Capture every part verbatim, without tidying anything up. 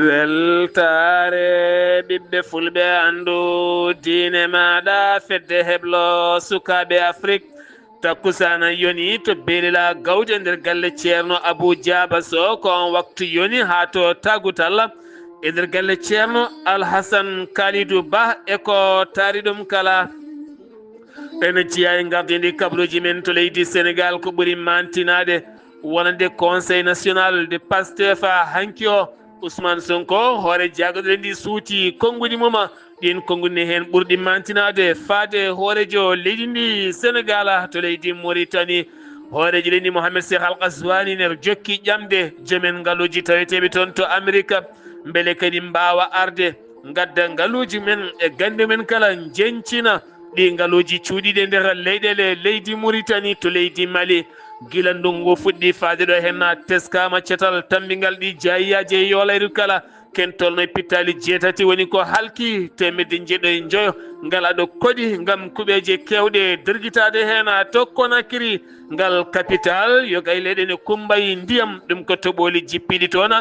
Weltaare ɓiɓɓe fulɓe, anndu diine maaɗa, fedde heblo sukaaɓe Afrik. Takkusaana yoni to Belila Gawde nder galle Ceerno Abuu Jaaba Soh, ko on waktu yoni haa to Tagutal e nder galle Ceerno Alhasan Kalidu Bah e ko taari ɗum kala. Ene jeyaa e ngardiindi kabaruuji men to leydi Senegaal, ko ɓuri maantinaade wonande Conseil National de Pastef haa hanki o. Ousmane Sonko, hoore jaagorɗe ndi suuti konnguɗi mum. Ɗiin konnguɗi ne heen ɓurɗi maantinaade faade hooreejo leydi ndi Senegaal to leydi Mauritanie. Hooreejo leydi Mohamed Cheikh Al Ghazouani ne jokki ƴamde joomen ngaluuji taweteeɓe toon to Amerik, mbele kadi mbaawa arde ngadda ngaluuji men e gannde men kala, njeñcina ɗi ngaluuji cuuɗiiɗi e nder leyɗeele leydi Mauritanie to leydi Mali. Gila ndunngu fuɗɗi faade ɗo heen, teskaama catal tammbingal ɗi jaayiyaaji e yolayru kala. Ken tolno e pittaali jeetati woni ko halki, teemedde njeeɗo e njoyo ngal aɗo koɗi ngam kuɓeeje keewɗe dergitaade heen to Conakry. Ngal kapital, yoga e leyɗe ne kumbayi ndiyam, ɗum ko toɓooli jippiiɗi toon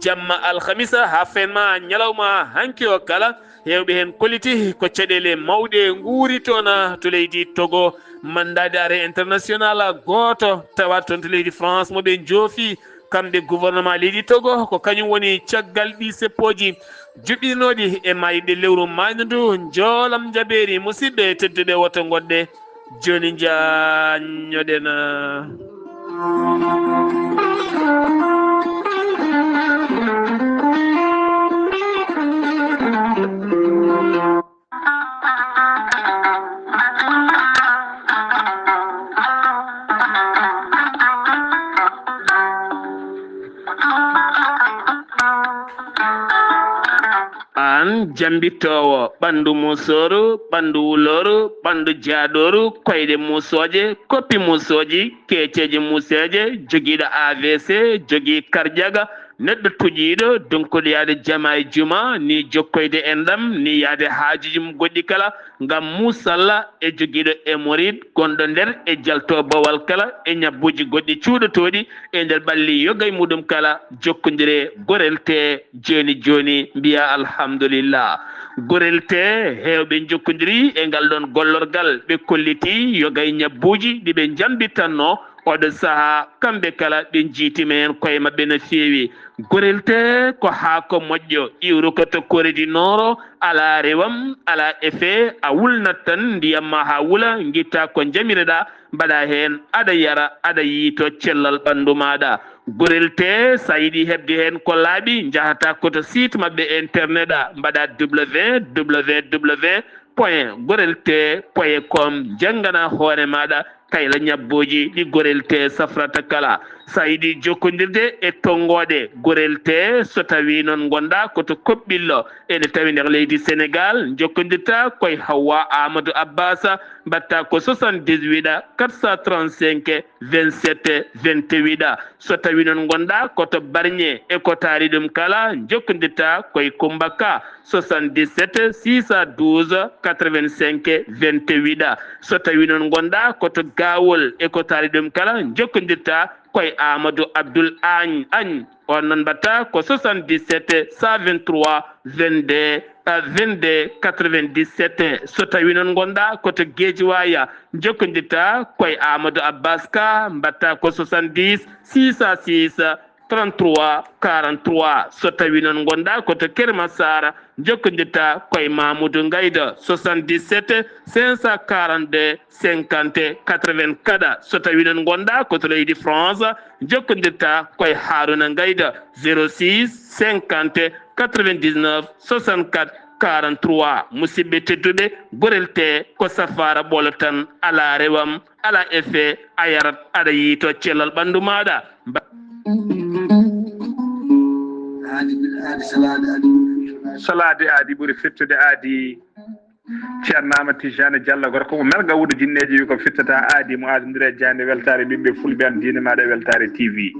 jamma alhamisa haa fenma ñalawma hanki o kala. Heewɓe heen kolliti ko caɗeele mawɗe nguuri toon to leydi Togo. Mandat d'arrêt international gooto tawa toon to leydi France mo ɓe njoofi, kamɓe gouvernement leydi Togo, ko kañum woni caggal ɗi seppooji juɓɓinooɗi e maayde lewru maayndu ndu. Njoolam njabeeri, musidɓe tedduɓe, woto ngonɗe jooni njaññoɗen. Aan jambittoowo, ɓanndu musooru, ɓanndu wulooru, ɓanndu jaaɗooru, koyɗe musooje, koppi musooji, keeceeje museeje, jogiiɗo A V C, jogii karjaga, neɗɗo tuƴiiɗo, donkuɗo yaade jama e juma, ni jokkoyde enɗam, ni yaade haajuji mum goɗɗi kala, ngam muusalla e jogiiɗo hémorroïde gonɗo nder e jalto bawal kala e ñabbuuji goɗɗi cuuɗotooɗi e nder ɓalli yoga e muɗum kala, jokkondire, goreltee jooni jooni, mbiya alhamdulillah. Goreltee, heewɓe njokkondiri e ngal ɗoon gollorgal, ɓe kolliti yoga e ñabbuuji ɗi ɓe njambitanno oɗo sahaa, kamɓe kala ɓe njiitima heen koye maɓɓe no feewi. Goreltee ko haako moƴƴo, iwruko to Corée du Nord, alaa rewam, alaa effet, a wulnat tan ndiyam ma haa wula, ngitta ko njamireɗaa, mbaɗa heen, aɗa yara, aɗa yiyto cellal ɓanndu maaɗa. Goreltee, so a yiɗi heɓde heen ko laaɓi, njahata ko to site maɓɓe internet, a mbaɗa www point goreltee point com, njanngana hoore maaɗa kayla ñabbuuji ɗi Goreltee safrata kala. So a yiɗi jokkondirde e tonngooɗe Goreltee, so tawii noon ngonɗaa ko to Koɓɓillo, ene tawi nder leydi Senegaal, njokkondirta koye Hawwa Amadou Abbas, mbaɗta ko soixante-dix-huit quatre cent trente-cinq vingt-sept vingt-huit. So tawii noon ngonɗaa ko to Barñe e ko taari ɗum kala, njokkondirta koye Kummba Ka, soixante-dix-sept six cent douze quatre-vingt-cinq vingt-huit. So tawii noon ngonɗaa ko to Gaawol e ko taari ɗum kala, njokkondirta koye Amadou Abdoul Agne, Agne. On noon mbaɗta ko soixante-dix-sept cent vingt-trois vingt-deux, euh, vingt-deux quatre-vingt-dix-sept. So tawii noon ngonɗaa ko to Guédiawaye, njokkondirta koye Amadou Abbas Ka, mbaɗta ko soixante-dix six cent six trente-trois quarante-trois. So tawii noon ngonɗaa ko to Keur Massar, njokkondirta koye Mamoudou Ngayda, soixante-dix-sept cinq cent quarante-deux cinquante quatre-vingt-quatre. So tawii noon ngonɗaa ko to leydi France, njokkondirta koye Harouna Ngayda, zéro six cinquante quatre-vingt-dix-neuf soixante-quatre quarante-trois. Musidɓe tedduɓe, Goreltee ko safaara ɓolo tan, alaa rewam, alaa effet, a yarat, aɗa yiyto cellal ɓanndu maaɗa. Mba- Salaade aadi ɓuri fettude aadi. Ceerno Amadou Tidiane Diallo, gorko mo Melga Wuudu Jinneeji, wi ko fittata aadi mo aadondire e jaande weltaare ɓiɓɓe fulɓe, an diine maaɗa e weltaare T V.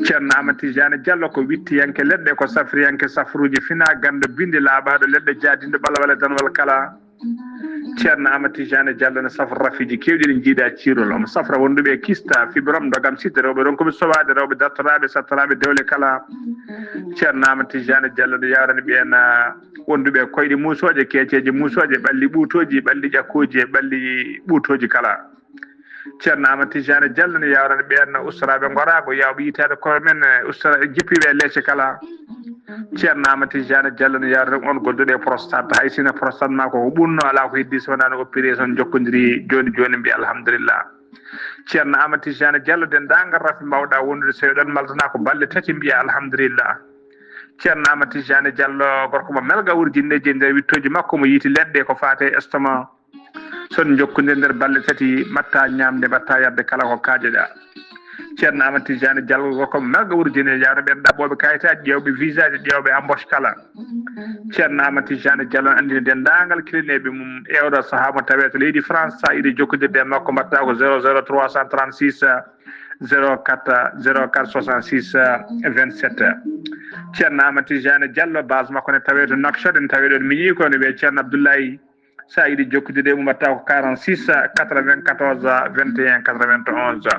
Ceerno Amadou Tidiane Diallo ko wittiyanke leɗɗe, ko safriyanke safruuji, fina ganndo, binndi laaɓaaɗo leɗɗe, jaadinɗo ɓalwale danwal kala. Ceerno Amadou Tidiane Diallo ne safra rafiiji keewɗi ɗi njiidaa ciirol. Omo safra wonduɓe e kista, fibrome, ndogam, sida, rewɓe ronkuɓe sowaade, rewɓe dartoraaɓe, sattoraaɓe dewle kala. Ceerno Amadou Tidiane Diallo ne yawrani ɓeen, ah, wonduɓe e koyɗe muusooje, keeceeje muusooje, ɓalli ɓuutooji, ɓalli ƴakkooji e ɓalli ɓuutooji kala. Ceerno Amadou Tidiane Diallo ne yawrani ɓeen ustoraaɓe ngoraago, yawɓe yitaade koye men, eh, ustora-, jippiiɓe e leece kala. Ceerno Amadou Tidiane Diallo ne yawrani on gonduɗo e prostate, hay sino prostate maa ko ko ɓunnoo, alaa ko heddi so wonaa no opération jokkodiri jooni jooni, mbiya alhamdulillah. Ceerno Amadou Tidiane Diallo, denndaangal rafi mbawɗaa wondude, so eɗon maltanaa ko balɗe tati, mbiya alhamdulillah. Ceerno Amadou Tidiane Diallo, gorko mo melga wurjinneeji e nder wittooji makko, mo yiiti leɗɗe ko faate estomac. So en njokkondirii nder balɗe tati, mbaɗtaa ñaamde, mbaɗtaa yarde, kala ko kaajeɗaa. Ceerno Amadou Tidiane Diallo, gorko mo melga wurjinneeji, yawrani ɓeen ɗaɓɓooɓe kayitaaji, ƴeewɓe visaaji, ƴeewɓe embauche kala. Ceerno Amadou Tidiane Diallo ne anndina denndaangal kilineeɓe mum e oɗo sahaa mo tawee to leydi France. So a yiɗi jokkondirde e makko, mbaɗtaa ko zéro zéro trois cent trente-six, zéro quatre, zéro quatre soixante-six, vingt-sept. Ceerno Amadou Tidiane Diallo, base makko ne tawee to Nouakchott, ne tawee ɗoon miñi ko ne wiyee Ceerno Abdoulaye. So a yiɗi jokkondirde e mum, mbaɗtaa ko quarante-six, quatre-vingt-quatorze, vingt et un, quatre-vingt-onze.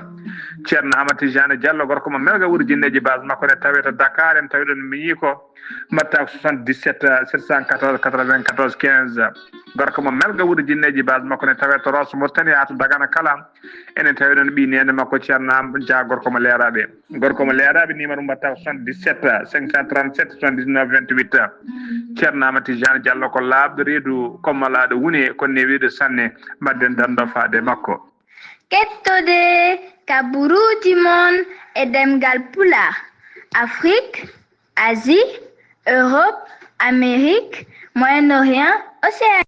Ceerno Amadou Tidiane Diallo, gorko mo melga wurjinneeji, base makko ne tawee to Dakar, en tawii ɗoon miñi ko, mbaɗtaa ko soixante-dix-sept, sept cent quatorze, quatre-vingt-quatorze, quinze. Gorko mo melga wurjinneeji, base makko ne tawee to Rosso Mauritanie haa to Dagana kala, enen tawii ɗoon ɓii neene makko Ceerno Am Dia, gorko mo leeraaɓe. Gorko mo leeraaɓe, numéro mbaɗtaa ko soixante-dix-sept, cinq cent trente-sept, soixante-dix-neuf, vingt-huit. Ceerno Amadou Tidiane Diallo ko laaɓɗo reedu, ko malaaɗo wune, ko newiiɗo sanne, mbaɗden dando faade makko. Kettode kaburuuji mon e ɗemngal Pulaar, Afrique, Asie, Europe, Amérique, Moyen-Orient, Océanie.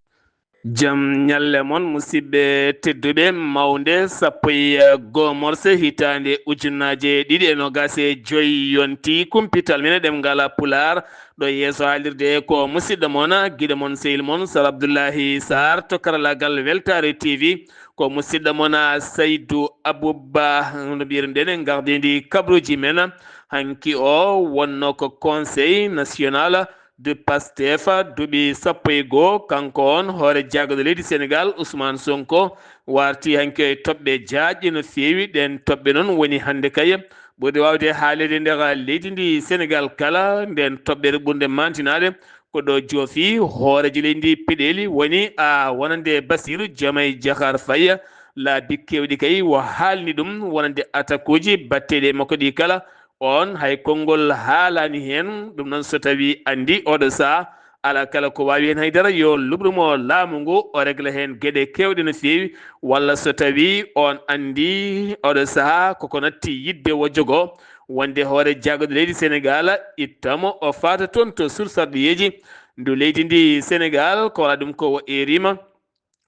Jam ñalle mon, musidɓe tedduɓe. Mawnde sappo e goo morse hitaande ujunaaje ɗiɗi e noogaas e joy yonti kumpital men e ɗemngal Pulaar. Ɗo yeeso haalirde ko musidɗo mon, giɗo mon, sehil mon, Sar Abdullahi Sar to karalaagal Weltaare T V. Ko musidɗo mon, Saydu Abubba, no mbiyeten, gardien di kabruuji men. Hanki o wonno ko Conseil National de Pastef, duuɓi sappo e goo, kanko on hoore jaagorɗo leydi Senegaal, Ousmane Sonko, warti hanki o e toɓɓe jaajɗe no feewi. Ɗeen toɓɓe noon woni hannde kay ɓurɗe waawde haaleede nder leydi ndi Senegaal kala. Ndeen toɓɓere ɓurnde maantinaade ko ɗo joofi hooreejo leydi ndi peɗeeli woni a wonande Bassirou Diomaye Diakhar Faye. Laabi keewɗi kay o haalni ɗum wonande attaque uji batteeɗi e makko ɗi kala. On hay konngol haalaani heen. Ɗum noon, so tawii anndi oɗo sahaa, alaa kala ko waawi heen hay dara, yo luɓru mo laamu ngu, o regla heen geɗe keewɗe no feewi. Walla so tawii on anndi oɗo sahaa koko natti yiɗde o jogoo, wonde hoore jaagorɗo leydi Senegaal ittamo, o faata toon to sursarɗiyeeji ndu leydi ndi Senegaal, ko wala ɗum ko o eeriima.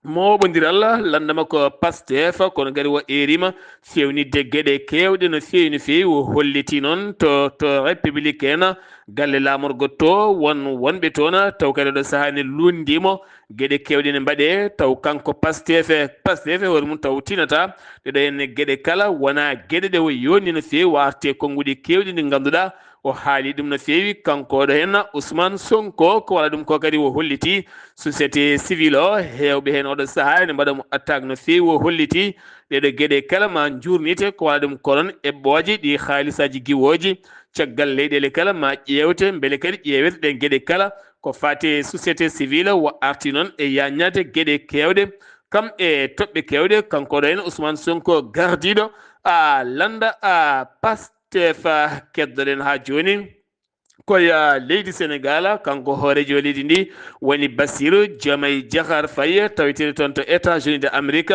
Mooɓondiral lannda makko Pastef, kono kadi o eeriima feewnitde geɗe keewɗe no feewi, no feewi. O holliti noon to, to Républicain, galle laamorgo to, won wonɓe toon, taw kadi oɗo sahaa ne luutndiimo geɗe keewɗe ne mbaɗee, taw kanko Pastef, Pastef e hoore mum taw tinataa ɗeɗo heen geɗe kala, wonaa geɗe ɗe o yooɗni no feewi. O arti e konnguɗi keewɗi ɗi ngannduɗaa o haali ɗum no feewi. Kanko oɗo heen Ousmane Sonko, ko wala ɗum ko kadi o holliti société civile o, heewɓe heen oɗo sahaa ene mbaɗa mo attaque no feewi. O holliti ɗeɗo geɗe kala ma njuurnite, ko wala ɗum ko noon eɓɓooje ɗi haalisaaji giwooji caggal leyɗeele kala ma ƴeewte, mbele kadi ƴeewete ɗeen geɗe kala ko faati e société civile. O arti noon e yaaññaade geɗe keewɗe, kam e toɓɓe keewɗe. Kanko oɗo heen Ousmane Sonko, gardiiɗo a lannda a Pastef. Keddoɗen haa jooni ko e leydi Senegaal, kanko hooreejo leydi ndi woni Bassirou Diomaye Diakhar Faye, taweteeɗo toon to États-Unis de Amérique.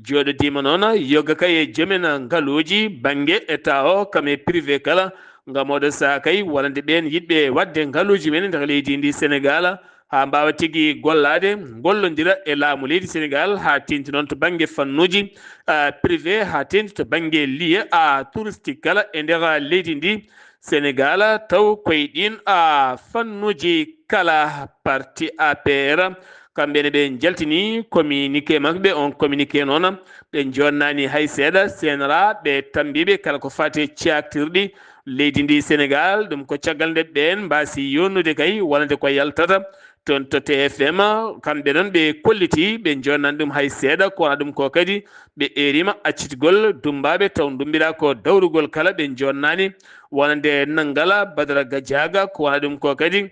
Jooɗodiima noon yoga kay e joomen ngaluuji bannge État o, kam e privé kala, ngam oɗo sahaa kay wonande ɓeen yiɗɓe waɗde ngaluuji men e nder leydi ndi Senegaal, haa mbaawa tigi gollaade, ngollondira e laamu leydi Senegaal, haa teeŋti noon to bannge fannuuji, ah, privé, haa teeŋti to bannge lieu, ah, touristique kala e nder leydi ndi Senegaal, taw koye ɗiin, ah, fannuuji kala. Parti A P R, kamɓe ne ɓe njaltini communiqué maɓɓe. On communiqué noon, ɓe jonnani hay seeɗa. C N R A, ɓe tammbiiɓe kala ko faati e caaktirɗi leydi ndi Senegaal. Ɗum ko caggal nde ɓeen mbaasi yonnude kay wonande ko yaltata toon to T F M. Kamɓe noon ɓe kollitii, ɓe njoonnaani ɗum hay seeɗa. Ko wona ɗum ko kadi, ɓe eeriima accitgol dummbaaɓe taw ndummbiraa ko dawrugol kala, ɓe njoonnaani. Wonande Nanngala Badara Gajaaga, ko wona ɗum ko kadi,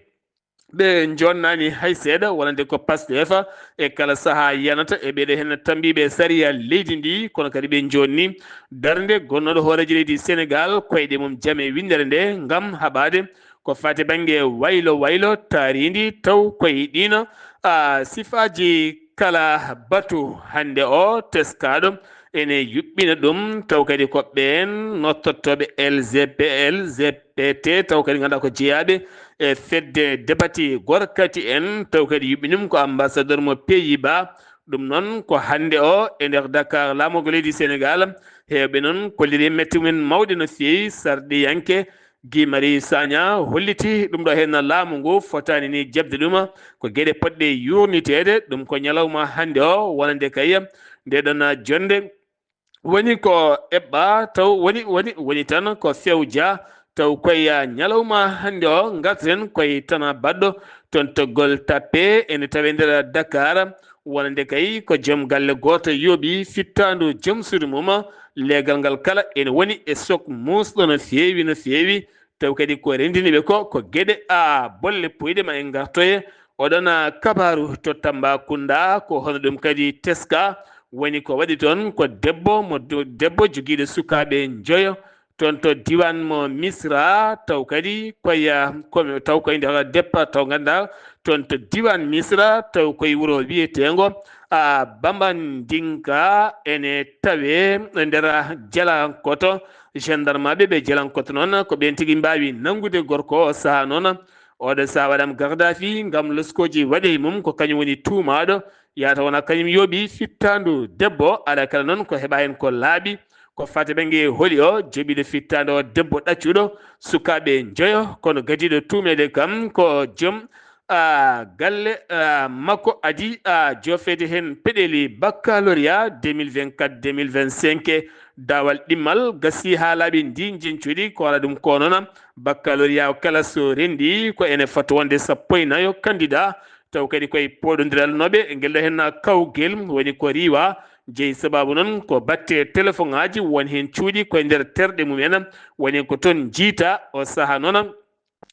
ɓe njoonnaani hay seeɗa, wonande ko Pastef e kala sahaa yanata e ɓeeɗo heen tammbiiɓe sariya leydi ndi, kono kadi ɓe njoonni darnde gonnooɗo hooreejo leydi Senegaal, koyɗe mum jam e winndere nde ngam haɓaade ko faati bannge waylo waylo taariindi, taw koye ɗiino, a, sifaaji kala batu hannde o teskaaɗo ene yuɓɓina ɗum, taw kadi ko ɓeen nottottooɓe L G P L, G P T, taw kadi ngannduɗaa ko jeyaaɓe e fedde debati gorkati en, taw kadi yuɓɓinii ɗum ko ambassadeur mo Pays-Bas. Ɗum noon ko hannde o e nder Dakar, laamorgo leydi Senegaal, heewɓe noon kolliri mette mumen mawɗe no feewi. Sarɗiyanke Guy Marius Sagna holliti ɗum ɗo heen laamu ngu fotaani ni jaɓde ɗum, ko geɗe potɗe yuurniteede. Ɗum ko ñalawma hannde o wonande kay nde ɗon jonnde. Woni ko eɓɓa taw woni, woni, woni tan ko fewja taw koye ñalawma hannde o ngarten koye tana baɗɗo toon toggol tappe ene tawe nder Dakar. Wonande kay ko joom galle gooto yooɓi fittaandu joom suudu mum. Leegal ngal kala ene woni e sok muusɗo no feewi, no feewi. Taw kadi ko renndini ɓe ko, ko geɗe, a, bolle puyɗe ma en ngartoye. Oɗon, a, kabaaru to Tambacounda, ko hono ɗum kadi teska. Woni ko waɗi toon, ko debbo mo do-, debbo jogiiɗo sukaaɓe njoyo toon to diiwaan mo Misra, taw kadi koye, a, ko, taw koye nder départ, taw ngannduɗaa toon to diiwaan Misra, taw koye wuro wiyeteengo, a, Bambandinka ene tawe nder Jalankoto. Gendarmeɓe ɓe Jalankoto noon, ko ɓeen tigi mbaawi nanngude gorko o sahaa noon. Oɗo sahaa waɗam garde à vue ngam loskooji waɗi e mum, ko kañum woni tuumaaɗo. Yahata wona kañum yooɓi fittaandu debbo, alaa kala noon ko heɓa heen ko laaɓi. Ko faati bannge holi o joɓiiɗo fittaandu o debbo ɗaccuɗo sukaaɓe njoyo, kono gadiiɗo tuumeede kam ko joom, a, galle, a, makko adii, a, joofeede heen peɗeeli baccalauréat deux mille vingt-quatre deux mille vingt-cinq. Daawal ɗimmal gasii haa laaɓi ndi njeñcudi, ko wala ɗum ko noon. Baccalauréat o kala so renndii ko ene fota wonde sappo e nayo candidat, taw kadi koye pooɗondiral nooɓe ngel ɗo heen kawgel woni ko riiwa. Jeyi sabaabu noon ko batte telefoŋaaji, won heen cuuɗi koye nder terɗe mum en, woni ko toon njiita. O sahaa noon,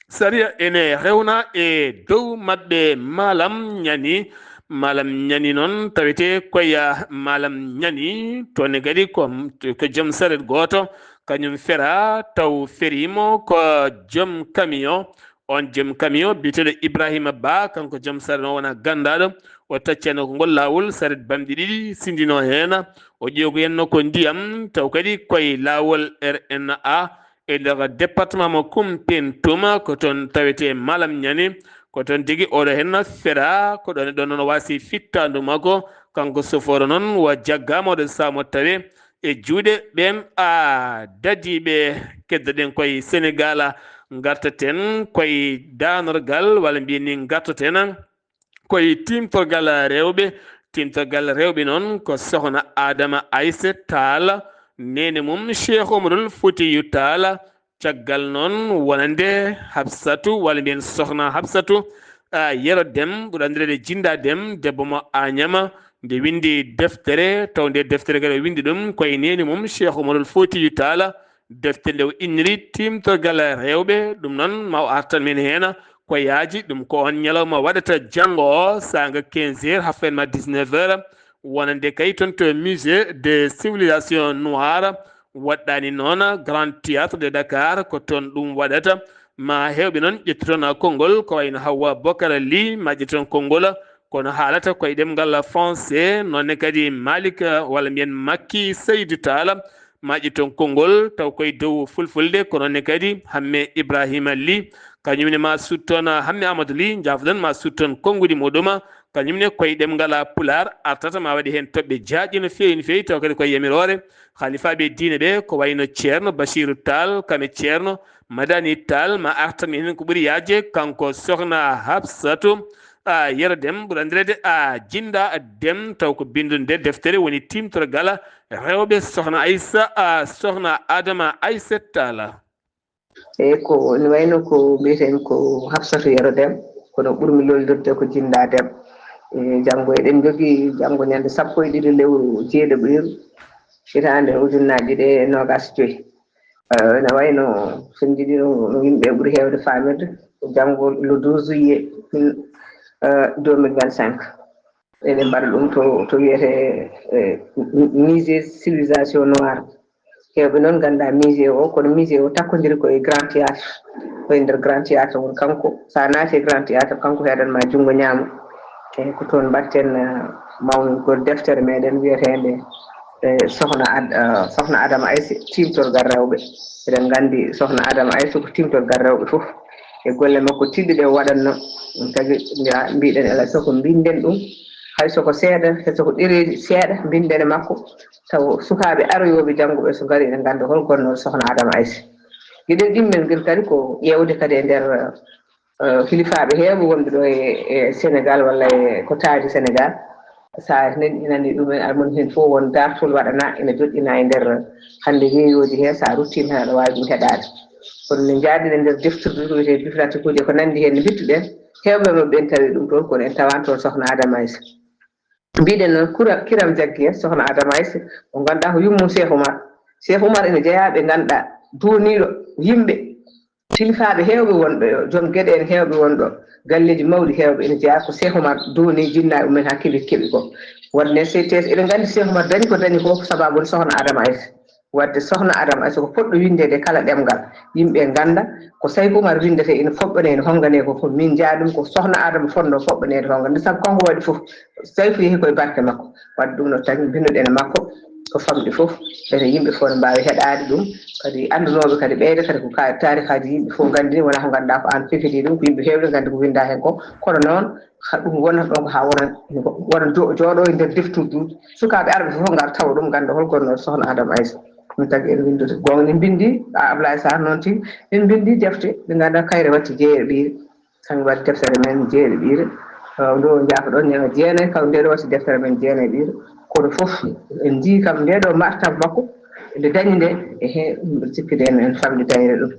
sariya ene rewna e dow maɓɓe. Malam Ñani, Malam Ñani noon tawetee koye Malam Ñani, toon ne kadi ko, ko joom saret gooto, kañum fera, taw feriimo ko joom camion. On joom camion biyeteeɗo Ibrahima Ba, kanko joom saret o wona ganndaaɗo, o taccano ko ngol laawol, saret bamɗi ɗiɗi sindino heen, o ƴeegoyenno ko ndiyam, taw kadi koye laawol R N A, e nder département mo Koumpentoum, ko toon tawetee Malam Ñani, ko toon tigi oɗo heen fera, ko ɗoon e ɗoon noon waasi fittaandu makko, kanko sofooro noon wa jaggaama oɗo sahaa mo tawe e juuɗe ɓeen, a, dadiiɓe. Keddoɗen koye Senegaal, ngartaten koye danorgal, walla mbiyen ni ngartaten koye timtorgal rewɓe. Timtorgal rewɓe noon ko sohna Adama Ayse Taal, neene mum Cheikh Omarul Foutiyou Taal, caggal noon wonande Hafsatu, walla mbiyen sohna Hafsatu, a, Yero Dem, ɓurɗo anndireede Jinda Dem, debbo mo Añama, nde winndi deftere, taw nde deftere kadi o winndi ɗum koye neene mum Cheikh Omarul Foutiyou Taal. Defte nde o inniri timtorgal rewɓe, ɗum noon ma o artan men heen ko yaaji. Ɗum ko on ñalawma waɗata janngo o, saanga quinze heures, haa fenma dix-neuf heures, wonande kay toon to Musée de Civilisation Noire. Waɗɗaani noon Grand Théâtre de Dakar, ko toon ɗum waɗata. Ma heewɓe noon ƴettu toon konngol, ko wayno Hawwa Bokara Ly, ma ƴettu toon konngol, kono haalata koye ɗemngal français, noon ne kadi Malik, walla mbiyen Makki Seydi Taal, ma ƴettu toon konngol, taw koye dow fulfulde, ko noon ne kadi Hamme Ibrahima Ly, kañum ne ma sut toon, Hamme Amadou Ly, njaafo-ɗon, ma sut toon konnguɗi muɗum, kañum ne koye ɗemngal Pulaar artata, ma waɗi heen toɓɓe jaajɗe no feewi, no feewi, taw kadi koye yamiroore halifaaɓe diine ɓe, ko wayno Ceerno Bachiru Taal, Kame Ceerno Madani Taal, ma artan en heen ko ɓuri yaajde, kanko sohna Hafsatu, a, Yero Dem, ɓuri anndireede, a, Jinda Dem, taw ko binnduɗo nde deftere woni timtorgal rewɓe sohna Aysa, a, sohna Adama Ayset Taal. Eyi, ko ne wayno ko mbiyeten ko Hafsatu Yero Dem. Kono ɓurmi lollirde ko Jinndaa Dem. E, janngo eɗen njogii janngo ñande sappo e ɗiɗi lewru jeeɗiɓiru, hitaande ujunnaaji ɗiɗi e noogaas e joy. Eh, ene wayi no, so en njiɗii no, no yimɓe ɓuri heewde faamirde, ko janngo le douze juillet, eh, deux mille vingt-cinq. Eɗen mbaɗa ɗum to, to wiyetee, eh, Musée Civilisation Noire. Heewɓe noon nganndaa musée o, kono musée o takkondirii ko e Grand Théâtre. Ko e nder Grand Théâtre woni kanko. So a naati e Grand Théâtre, kanko heedan ma junngo ñaamo. Eyi, ko toon mbaɗten, eh, mawningol deftere meɗen wiyeteende, eh, Sohna Ad-, eh, Sohna Adama Ayse, tiimtorgal rewɓe. Eɗen nganndi Sohna Adama Ayse ko tiimtorgal rewɓe fof. E golle makko tiiɗɗe ɗe o waɗatno, ɗum tagi mbiya-, mbiɗen ela so ko mbinden ɗum, hay so ko seeɗa, hay so ko ɗereeji seeɗa mbinden e makko, taw sukaaɓe aroyooɓe jannguɓe so ngari ene ngannda hol gonnoo Sohna Adama Ayse. Giɗen ɗimmen ngel kadi ko ƴeewde kadi e nder, eh, hilifaaɓe heewɓe wonɓe ɗo e, e Senegal walla e ko taari Senegal. So a nani, nani ɗumen, aɗa moni heen fof won daartol waɗana ene joɗɗina e nder hannde weeyooji hee, so a ruttiima heen aɗa waawi ɗum heɗaade. Kono no njaaɗen e nder deftirdu ɗo wiyetee bibliothèque uji e ko nanndi heen no mbittuɗen, heewɓe maɓɓe en tawi ɗum toon, kono en tawaani toon Sohna Adama Ayse. Mbiɗen noon Kura-, Kiram Jagge, Sohna Adama Ayse, mo ngannduɗaa ko yummum Cheikh Oumar. Cheikh Oumar ene jeyaa ɓe ngannduɗaa duwoniiɗo yimɓe, hilifaaɓe heewɓe wonɓe ɗo, joom geɗe en heewɓe wonɗo, galleeji mawɗi heewɓe ene jeyaa ko Cheikh Oumar duwoni jinnaaɓe mumen haa keɓi, keɓi ko. Waɗde C T S, eɗen nganndi Cheikh Oumar dañi ko dañi ko, ko sabaabu woni Sohna Adama Ayse. Waɗde Sohna Adama Ayse ko potɗo winndeede kala ɗemngal. Yimɓe ngannda ko Sayku Oumar winndetee ina foɓɓanee, ina honnganee ko fof. Min njaa ɗum ko Sohna Adama fotnoo foɓɓaneede honnga. Nde sabu kanko waɗi fof, Sayku yehi koye barke makko. Waɗde ɗum no tagi mbinnduɗen e makko ko famɗi fof. Mbele yimɓe fof ne mbaawi heɗaade ɗum. Kadi anndanooɓe kadi ɓeyda kadi ko ka-, taarikaaji yimɓe fof nganndi, wonaa ko ngannduɗaa ko aan fefiti ɗum, ko yimɓe heewɓe nganndi ko winndaa heen ko. Kono noon, ha ɗum wonat ɗon ko haa wona, wona jo-, jooɗo e nder deftuuji. Sukaaɓe arɓe fof ngar tawa ɗum, ngannda hol gonnoo Sohna Adama Ayse. Ɗum tagi en winndude. Goonga ne mbinndi, a Ablaye Sarr noon tigi, en mbinndi defte, ɓe ngannda kayre watti jeeɗiɓiire. Kañum waɗi deftere men jeeɗiɓiire. Eh, ndo jaafa ɗon ñaama jeenayi, kaw nde ɗo watti deftere men jeenayi ɓiire. Kono fof en njii kam nde ɗo martab makko, nde dañi nde, e he, sikki nde en famɗitayre ɗum.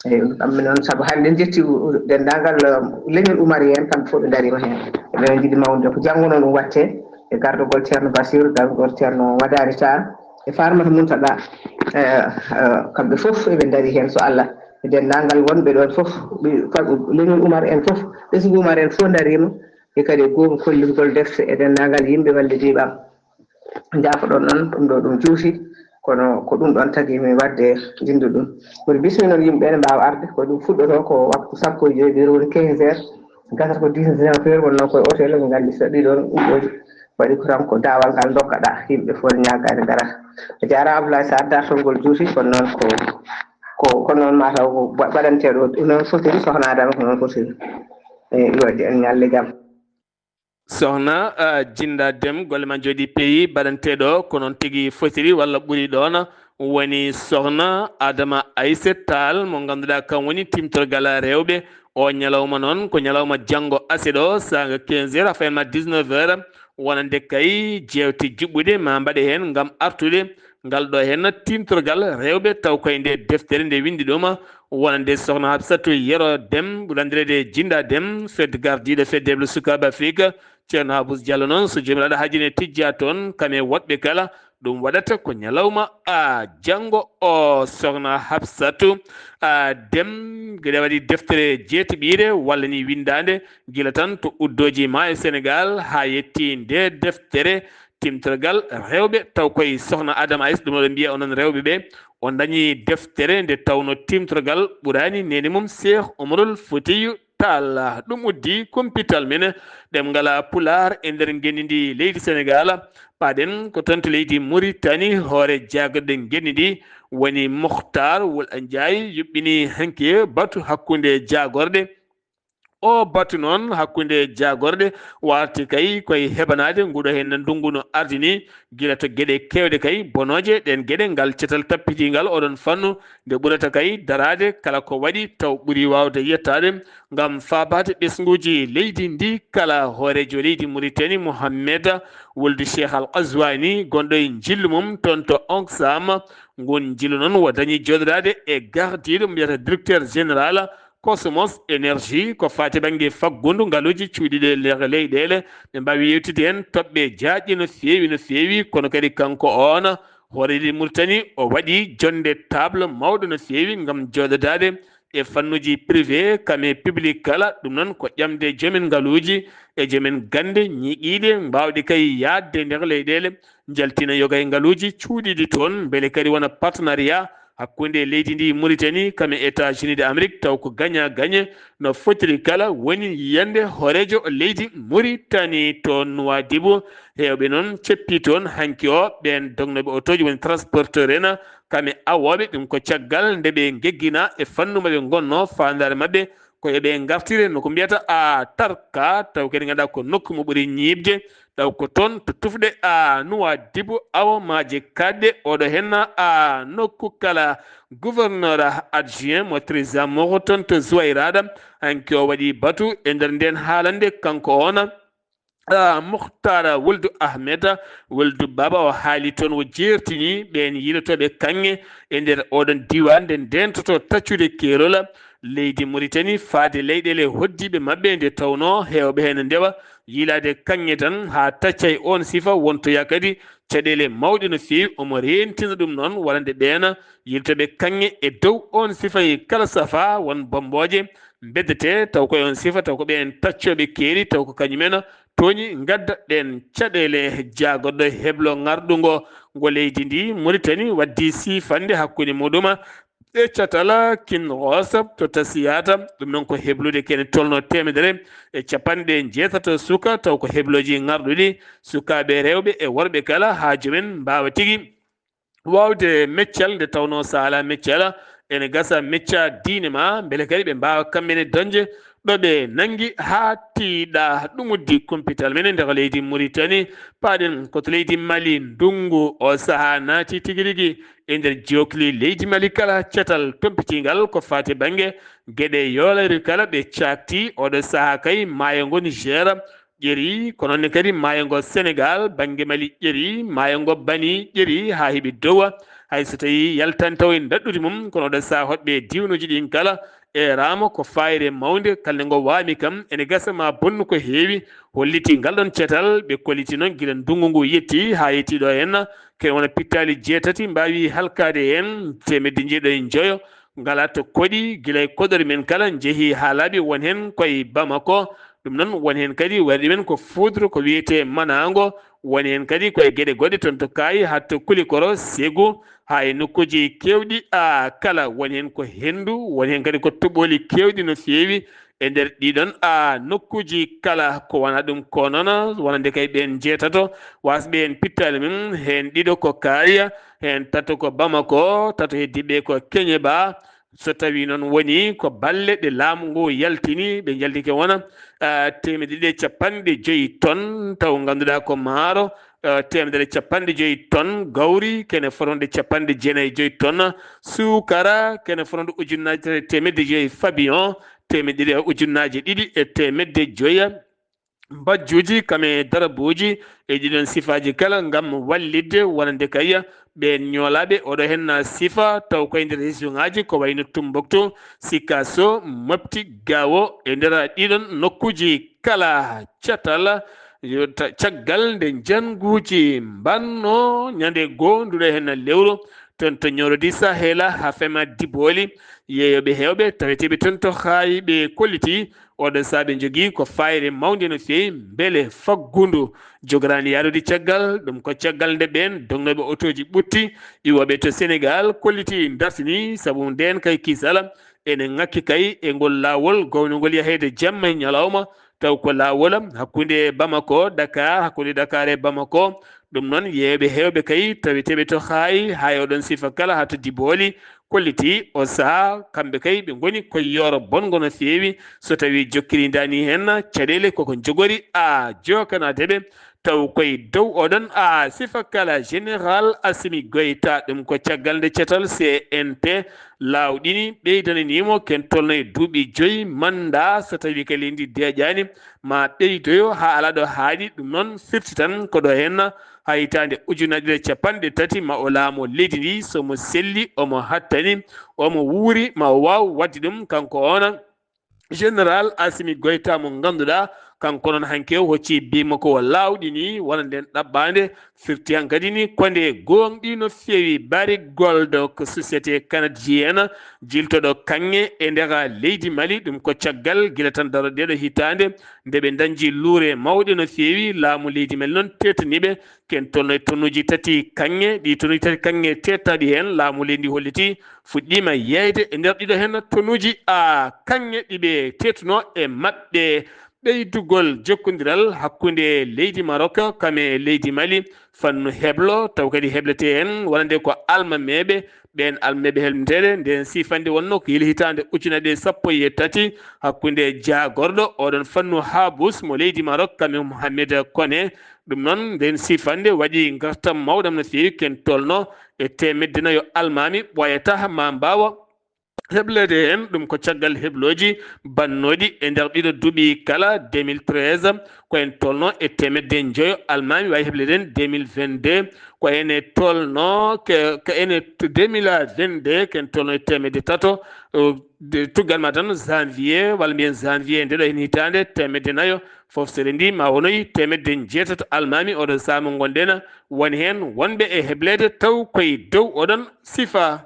Eyi, ɗum kamɓe noon, sabu hannde en njetti u-, u-, denndaangal, eh, leñol Umar en, kamɓe fof ɓe ndariima heen. Eɓe njiɗi mawnude ko janngo noon ɗum waɗte, e gardagol Ceerno Basiru, gardagol Ceerno Madani Tall, e Farmata Muntaga, eh, eh, kamɓe fof eɓe ndari heen, so Allah. E denndaangal wonɓe ɗoon fof, ɓe, fa-, leñol Umar en fof, ɓesngu Umar en fof ndariima, e kadi e goomu kollirgol defte e denndaangal yimɓe wallitiiɓe am. Njaafoɗon noon, ɗum ɗo ɗum juuti, kono ko ɗum ɗoon tagi mi waɗde jinndu ɗum. Woni bismi noon yimɓe ɓe ne mbaawa arde, ko ɗum fuɗɗotoo ko waktu sappo e joy, ɓe woni quinze heures, gasata ko dix-neuf heures, wonnoo koye hôtel, ɓe nganndi so ɗiɗon ubbooji, waɗi ko tan ko daawal ngal ndokkaɗaa, yimɓe fof ne ñaagaade ngara. A jaaraama Abdoulaye Sarr, dartol ngol juuti, kono noon ko, ko, ko noon mataw ko ba-, baɗanteeɗo noon fotiri, Sohna Adama ko noon fotiri. E, yo en ñalle jam. Sohna, ah, Jinda Dem, golle ma jooɗi peewi, baɗanteɗo ko noon tigi fotiri walla ɓuri ɗoon, woni Sohna Adama Aysata Tall, mo ngannduɗaa kam woni timtorgal rewɓe. O ñalawma noon ko ñalawma janngo aset o, saanga quinze heures haa fayin ma dix-neuf heures, wonande kay jeewte juɓɓuɗe ma mbaɗe heen ngam artude ngal ɗo heen timtorgal rewɓe, taw koye nde deftere nde winndi ɗum wonande Sohna Hafsatu Yero Dem, ɓuri anndireede Jinda Dem, fedde gardiiɗo fedde sukaaɓe Afrik, Ceerno Habus Diallo noon, so Joomiraaɗo haajii ne tijjaa toon, kam e woɗɓe kala, ɗum waɗata ko ñalawma, a, janngo o, Sohna Hafsatu, a, Dem, geɗe waɗi deftere jeetiɓiire walla ni winndaande, gila tan to uddooji ma e Senegaal haa yetti nde deftere timtorgal rewɓe, taw koye Sohna Adama Aysata, ɗum oɗon mbiya onon rewɓe ɓe, o dañi deftere nde tawno timtorgal ɓuraani neene mum Seex Umarul Futiyu Tall. Ɗum uddi kumpital men ɗemngal Pulaar e nder ngenndi ndi leydi Senegaal. Paaɗen ko toon to leydi Muritani, hoore jaagorɗe ngenndi ndi woni Muhtaar Wul Njaay yuɓɓini hanki batu hakkunde jaagorɗe. O batu noon hakkunde jaagorɗe warti kay koye heɓanaade nguɗo heen ndunngu no ardini, gila to geɗe keewɗe kay bonooje. Ɗeen geɗe, ngal cetal tappitiingal oɗon fannu, nde ɓurata kay daraade kala ko waɗi taw ɓuri waawde yettaade ngam faabaade ɓesnguuji leydi ndi kala. Hooreejo leydi Muritani, Mohammed Wuldu Cheikh Al Qazwani, gonɗo e njillu mum toon to Ongsam, ngun njillu noon o dañi jooɗoraade e gardiiɗo mo mbiyata directeur général Cosmos Énergie, ko faati bannge faggundu ngaluuji cuuɗiiɗi e nder leyɗeele. Ɓe mbaawi yewtidde heen toɓɓe jaajɗe no feewi, no feewi, kono kadi kanko oon hoore leydi Mauritanie o waɗi jonnde table mawɗo no feewi ngam jooɗodaade e fannuuji privé kame public kala. Ɗum noon ko ƴamde joomen ngaluuji e joomen gannde ñiiɓiiɗe mbaawɗe kay yaajde e nder leyɗeele, njaltina yoga e ngaluuji cuuɗiiɗi toon, mbele kadi wona partenariat hakkunde leydi ndi Mauritanie kame États-Unis d'Amérique, taw ko gagnant-gagnant no fotiri kala, woni yiyannde hooreejo leydi Mauritanie to Nouadhibou. Heewɓe noon ceppi toon hanki o, ɓeen dognooɓe otooji woni transporteur en, kame awooɓe, ɗum ko caggal nde ɓe ngeggina e fannu maɓɓe ngonno, faandaare maɓɓe ko yo ɓe ngartire no ko mbiyata a tarka, taw kadi ngannduɗaa ko nokku mo ɓuri ñiiɓde, taw ko toon to tufɗe a Nouadhibou, awo maaje kaaɗɗe, oɗo henna a nokku kala gouverneur adjoint mo Trésor toon to Zuwayrada. Hanki o waɗi batu e nder nden haalande kanko oon, ah, Mukhtar Wuldu Ahmed Wuldu Baba, o haali toon, o jeertini ɓeen yiilotooɓe kaŋŋe e nder oɗon diiwaan nde ndeentoto taccude keerol leydi Mauritanie faade leyɗeele hoddiiɓe maɓɓe, nde tawnoo heewɓe heen ndewa yiilaade kaŋŋe tan haa taccay oon sifa, wontoya kadi caɗeele mawɗe no feewi. Omo reentina ɗum noon wonande ɓeen yiilotooɓe kaŋŋe e dow oon sifa e kala safa, won bommbooje mbeddetee taw ko e oon sifa, taw ko ɓeen taccooɓe keeri, taw ko kañum en tooñi ngadda ɗeen caɗeele. Jaagoɗɗo heblo ŋarɗungo ngo leydi ndi Mauritanie waddi siifannde hakkunde muɗum e catal Kinross to Tassiyata. Ɗum noon ko heblude kene tolno teemedere e capanɗe jeetato suka, taw ko heblooji ŋarɗuɗi sukaaɓe rewɓe e worɓe kala, haa joomen mbaawa tigi waawde meccal, nde tawnoo so alaa meccal, ene gasa mecca diine ma, mbele kadi ɓe mbaawa kamɓe ne dañde ɗo ɓe nanngi haa tiiɗa. Ɗum uddi kumpital men e nder leydi Mauritanie. Paaɗen ko to leydi Mali, ndunngu o sahaa naati tigi rigi e nder jookli leydi Mali kala. Catal tompitiingal ko faati bannge geɗe yoolere kala ɓe caakti. Oɗo sahaa kay maayo ngo Niger ƴeri, kono ne kadi maayo ngo Sénégal bannge Mali ƴeri, maayo ngo Bani ƴeri haa heɓi dowa. Hay so tawii yaltaani taw e daɗɗudi mum, kono oɗo sahaa hoɗɓe diiwnuuji ɗin kala e raamo ko faayre mawnde, kalde ngo waami kam ene gasa ma bonnu ko heewi. Holliti ngal ɗon catal, ɓe kolliti noon gila ndunngu ngu yetti haa yetti ɗo henna, kene wona pittaali jeetati mbaawi halkaade heen, teemedde njeeɗo e njoyo ngalaa to koɗi, gila e koɗori men kala njehi haa laaɓi, won heen koye Bamako. Ɗum noon won heen kadi wari ɗumen ko foudre ko wiyetee manaango, won heen kadi koye geɗe goɗɗe toon to Kaayi haa to Kulikoro, Segu, haa e nokkuuji keewɗi a kala, won heen ko henndu, won heen kadi ko toɓooli keewɗi no feewi e nder ɗiɗon a nokkuuji kala. Ko wona ɗum ko noon wonande kay ɓeen njeetato wasɓe heen pittaali mum, heen ɗiɗo ko Kaayi, heen tato ko Bamako, tato heddiiɓe ko Keñeba. So tawii noon woni ko balle ɗe laamu ngu yaltini, ɓe njaldike wona, ah, teemedde ɗiɗi e capanɗe joyi ton, taw ngannduɗaa ko maaro, ah, teemedere e capanɗe joyi ton, gawri kene fotande capanɗe jeenayi e joyi ton, suukara kene fotande ujunnaaje tati e teemedde joyi, fabion teemedde ɗiɗi e ujunnaaje ɗiɗi e teemedde joya. Mbajjuuji kam e darabuuji e ɗiɗon sifaaji kala ngam wallitde wonande kay ɓeen ñoolaaɓe. Oɗo henna sifa taw koye nder région ŋaaji ko wayno Tumbuktu, Sikaso, Mopti, Gaawo e nder ɗiɗon nokkuuji kala. Catal yo ta-, caggal nde njannguuji mbanno ñande goo nduɗo henna lewru, toon to ñoorodi Sahela haa fema Dibooli, yeeyooɓe heewɓe taweteeɓe toon to Haayi ɓe kolliti oɗo saabe njogii ko faayre mawnde no feewi, mbele faggundu jogoraani yaarude caggal. Ɗum ko caggal nde ɓeen dognooɓe otooji ɓutti, iwooɓe to Senegaal kolliti, dartini sabu ndeen kay kisal ene ŋakki kay e ngol laawol gownugol yaheede jamma e ñalawma, taw ko laawol hakkunde Bamako, Dakar, hakkunde Dakar e Bamako. Ɗum noon, yeeyɓe heewɓe kay taweteeɓe to Haayi, haa e oɗon sifa kala haa to Dibooli, kolliti o sahaa, kamɓe kay ɓe ngoni ko yooro bonngo no feewi. So tawii jokkiri ndaani heen, caɗeele koko njogori a jookanaade ɓe, taw koye dow oɗon a sifa kala. Général Assimi Goïta, ɗum ko caggal nde catal C N T laawɗini, ɓeydananiimo ken tolno e duuɓi joyi manndaa, so tawii kadi leydi deeƴaani, ma ɓeydoyo haa alaa ɗo haaɗi. Ɗum noon firti tan ko ɗo heen haa hitaande ujunnaje ɗiɗi e capanɗe tati ma o laamo leydi ndi, so mo selli, omo hattani, omo wuuri, ma o waaw waɗde ɗum kanko oon. Général Assimi Goïta mo ngannduɗaa, kanko noon hanki o hocci bimako o laawɗini wona nden ɗaɓɓaande, firti hankadi ni ko nde gooŋɗi no feewi. Barrick Gold ko société canadienne jiltoɗo kaŋŋe e nder leydi Mali, ɗum ko caggal gila tan daro ɗeɗo hitaande nde ɓe dañji luure mawɗe no feewi laamu leydi Mali noon teetani ɓe ken tolno e tonnuuji tati kaŋŋe. Ɗi tonnuuji tati kaŋŋe teetaɗi heen laamu leydi holliti fuɗɗiima yeeyde e nder ɗiɗo heen tonnuuji a kaŋŋe ɗi ɓe teetuno e maɓɓe. Ɓeydugol jokkondiral hakkunde leydi Maroc kam e leydi Mali fannu heblo, taw kadi heblete heen wonande ko almameeɓe. Ɓeen almameeɓe helmteede nden sifande wonno ko yili hitaande ujunere sappo e tati hakkunde jaagorɗo oɗon fannu Habous mo leydi Maroc kam e Mohamed Kone. Ɗum noon nden sifande waɗi ngartam mawɗam no feewi, ken tolno e teemedde nayo almaami ɓooyata ma mbaawa hebleede heen. Ɗum ko caggal heblooji bannooɗi e nder ɗiɗo duuɓi kala deux mille treize, ko en tolno e teemedde njoyo almaami wawi hebleede heen deux mille vingt-deux, ko ene tolno ke, ko ene deux mille vingt-deux, ken tolno e teemedde tato, o, de, tuggal ma tan janvier, walla mbiyen janvier nde ɗo heen hitaande teemedde nayo, fof seɗe ndi ma wonoyi teemedde njeetato almaami oɗo saama ngonɗen, woni heen wonɓe e hebleede taw koye dow oɗon sifa.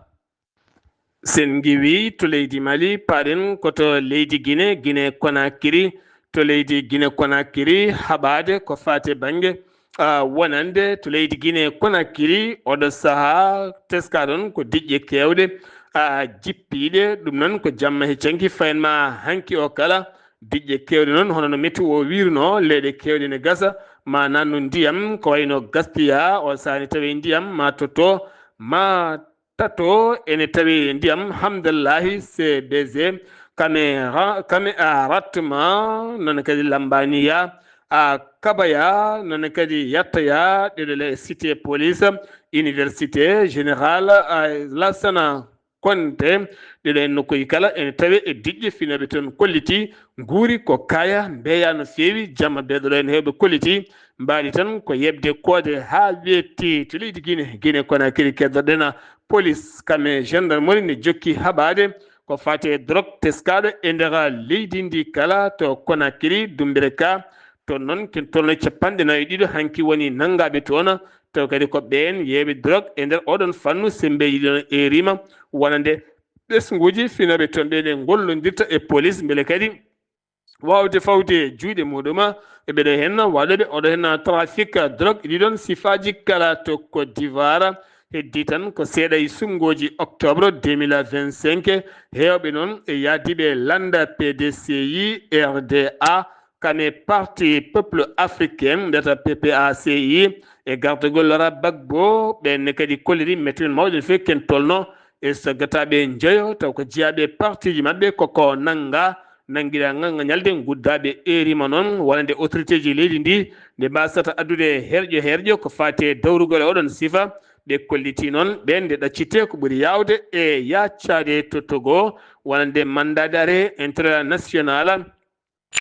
Sen ngiwi to leydi Mali, paɗen ko to leydi Gine, Gine Konakiri. To leydi Gine Konakiri, haɓaade ko faate bannge, a, wonande to leydi Gine Konakiri, oɗo sahaa teskaɗon ko diƴƴe keewɗe, a, jippiiɗe. Ɗum noon ko jamma he canki fayen ma hanki o kala. Diƴƴe keewɗe noon, hono no météo o wiirno, leyɗe keewɗe ne gasa, ma nannu ndiyam, ko wayno Gastiya, o saani tawi ndiyam ma toto, ma tato ene tawi ndiyam Hamdallahi C B G, kame ra-, kame a Ratma, noon kadi Lambaniya, a Kabaya, noon kadi Yattaya, ɗeɗo le cité police, université générale, a Lassana Konte, ɗeɗo en nokkuuji kala ene tawe e diƴƴe finooɓe toon kolliti nguuri ko kaya mbeya no feewi jamma beeɗoɗo en heewɓe kolliti mbaɗi tan ko yeɓde koode haa weetti to leydi Gine, Gine Konakiri keddoɗen police kam e gendarmerie ne jokki haɓaade ko faati e drogue teskaɗo e nder leydi ndi kala to Konakiri dumbere ka toon noon ken tolno capanɗe nayo e ɗiɗo hanki woni nanngaɓe toon taw kadi ko ɓeen yeeɓe drogue e nder oɗon fannu sembeeji ɗon e rima wonande ɓesnguuji finooɓe toon ɓe ne ngollondirta e police mbele kadi waawde fawde juuɗe muɗum e ɓeɗo heen waɗoɓe oɗo heen trafic drogue ɗiɗon sifaaji kala to Côte d'Ivoire. Heddi tan ko seeɗa e suɓngooji octobre deux mille vingt-cinq heewɓe noon e yahdiiɓe lannda P D C I R D A kame parti peuple africain mbiyata P P A C I e gardagol Laurent Gbagbo ɓenne kadi kolliri mettital mawɗo no feewi ken tolno e so gataɓe njeyo taw ko jeyaaɓe partiji maɓɓe koko nannga nanngiɗa ngal ñalde guddaaɓe erima noon wonande autorité ji leydi ndi nde mbasata addude herƴo herƴo ko faati e dawrugol e oɗon sifa ɓe kolliti noon ɓen nde ɗaccite ko ɓuri yaawde e yaccaade to Togo wonande mandat d'arrêt international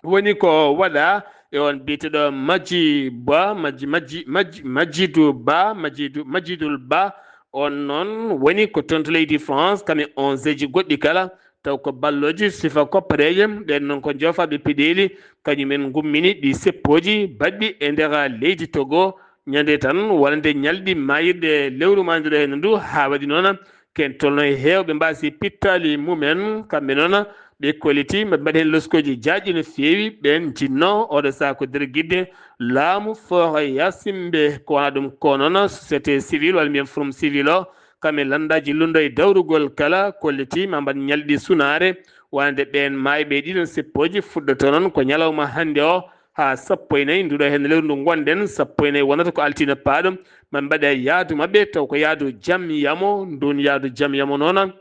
woni ko waɗa e on biyeteɗo Maji Ba, Maji, Maji, Maji, Majidu Ba, Majidu, Majidul Ba. On noon woni ko toon to leydi France, kame onzeji goɗɗi kala, taw ko ballooji sifa koppareeje. Ɓeen noon ko joofaɓe peɗeeli, kañumen ngummini ɗi seppooji baɗɗi e nder leydi Togo. Ñande tan wonande ñalɗi maayirɗe lewru maayirɗo heen ndu, haa waɗi noon ken tolno e heewɓe mbaasi pittaali mumen, kamɓe noon ɓe kolliti maɓe mbaɗi heen loskooji jaajɗi no feewi. Ɓeen jinnoo oɗo sahaa ko nder gidde laamu Fooho Yasimbe, ko wona ɗum ko noon société civile walla mbiyen forum civil o, kamɓe lanndaaji lunndo e dawrugol kala kolliti ma mbaɗ ñalɗi sunaare, wonande ɓeen maayɓe ɗiɗon seppooji fuɗɗoto noon ko ñalawma hannde o, haa sappo e nayi nduɗo heen lewru ndu ngonɗen, sappo e nayi wonata ko altine paaɗo, ma mbaɗa yaadu maɓɓe taw ko yaadu jam yamo, ndun yaadu jam yamo noon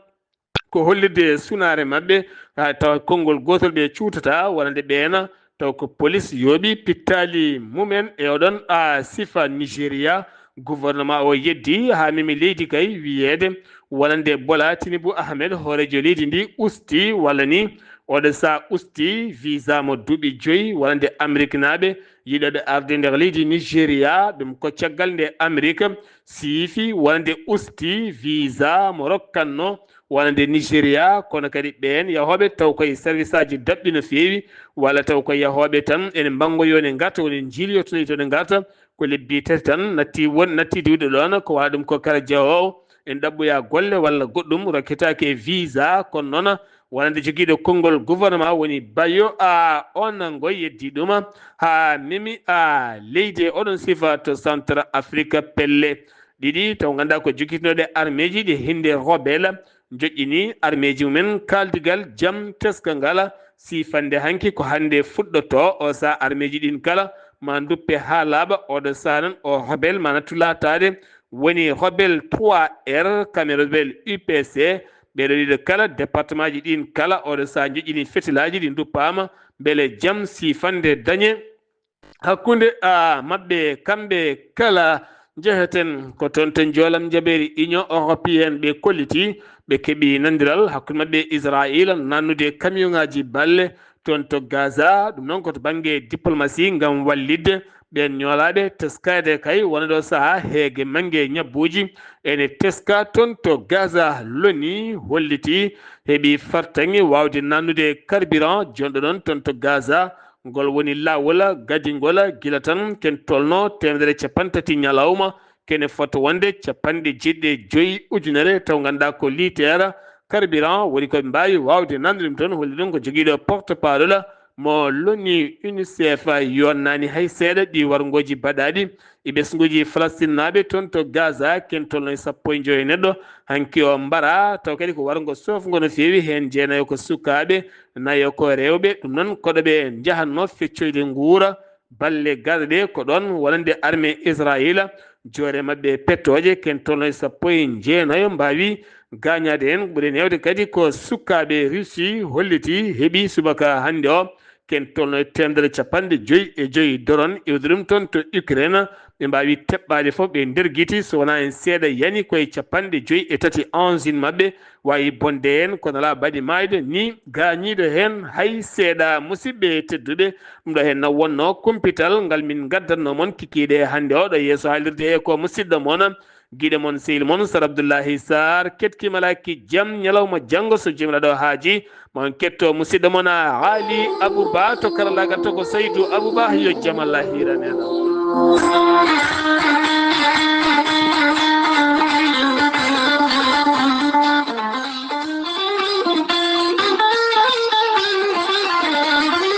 ko hollirde sunaare maɓɓe, haa tawa konngol gootol ɓe cuutata wonande ɓeena taw ko police yooɓi pittaali mumen e oɗon a sifa Nigeria. Gouvernement o yeddi haa memi leydi kay wiyeede wonande Bola Tinubu Ahmed hooreejo leydi ndi usti walla ni oɗo sa usti visa mo duuɓi joyi wonande Ameriknaaɓe yiɗooɓe arde nder leydi Nigeria. Ɗum ko caggal nde Amerik siifi wonande usti visa mo rokkatno wonande Nigeria, kono kadi ɓeen yahooɓe taw koye service aji daɓɓi no feewi, walla taw ko yahooɓe tan ene mbanngoyoo ne ngarta, woni njiiloyoo toon e toon ne ngarta, ko lebbi tati tan natti won, natti diwde ɗoon, ko wona ɗum ko kala jahoowo ene ɗaɓɓoya golle walla goɗɗum rokketaake e visa, kono noon wonande jogiiɗo konngol gouvernement woni Bayo a Onango yeddi ɗuma haa memi a leydi e oɗon sifa to Centre Afrique pelle ɗiɗi taw ngannduɗaa ko jokkitinooɗe armeeji ɗi hinde rebelle joƴƴini armeeji mumen kaaldigal jam teska ngala sifande hanki ko hannde fuɗɗoto o saha armeeji ɗin kala ma duppe haa laaɓa oɗo saha noon o rebelle ma nattu laataade woni rebelle trois R kamɓe rebelle U P C ɓeeɗo ɗiɗo kala département ji ɗin kala oɗo saha joƴƴini fetilaaji ɗi duppaama mbele jam sifande dañe hakkunde a maɓɓe kamɓe kala njeheten ko toon to njoolam njaɓeeri Union Européenne ɓe kolliti ɓe keɓi nandiral hakkunde maɓɓe Israayiila nannude kamiyonŋaaji balle toon to Gaza ɗum noon ko to bannge diplomasi ngam wallitde ɓeen ñoolaaɓe teskaade kay wona ɗo saha heege mannge ñabbuuji ene teska toon to Gaza loni holliti heɓi fartaŋŋe waawde nannude carburant jonɗo ɗon toon to Gaza ngol woni laawol gadingol gila tan ken tolno teemedere capanɗe tati ñalawma kene fota wonde capanɗe jeeɗiɗi e joyi ujunere taw ngannduɗaa ko liiteer carburant woni ko ɓe mbaawi waawde nande ɗum toon holli ɗum ko jogiiɗo porte parole mo loni unicef yonnaani hay seeɗa ɗi warngooji baɗaaɗi e ɓesnguuji falastinnaaɓe toon to Gaza ken tolno e sappo e joyi neɗɗo hanki o mbara taw kadi ko warngo soofngo no feewi heen jeenayo ko sukaaɓe nayo ko rewɓe ɗum noon koɗo ɓe njahatno feccoyde nguura balle gaza ɗe ko ɗon wonande armée israila joore maɓɓe pettooje ken tolno e sappo e jeenayo mbaawi gaañaade heen ɓuri newde kadi ko sukkaaɓe russie holliti heɓi subaka hannde o ken tolno e temedere capanɗe joyi e joyi doron iwde ɗum toon to ukraine ɓe mbaawi teɓɓaade fof ɓe nder giti so wonaa en seeɗa yani koye capanɗe joyi e tati engine maɓɓe waawi bonde heen kono alaa baɗi maayde ni gaañiiɗo heen hay seeɗa musidɓe tedduɓe ɗum ɗo heen na wonno kumpital ngal min ngaddatno mon kikiiɗe hannde oɗo yeeso haalirde he ko musidɗo mon giɗo mon sehil mon sar abdoullahi sar ketkimalaki jam ñalawma janngo so jomiraɗo haaji mon ketto musidɗo mon a haali abouba to karallagal to ko saydou abouba yo jam allah hiraneno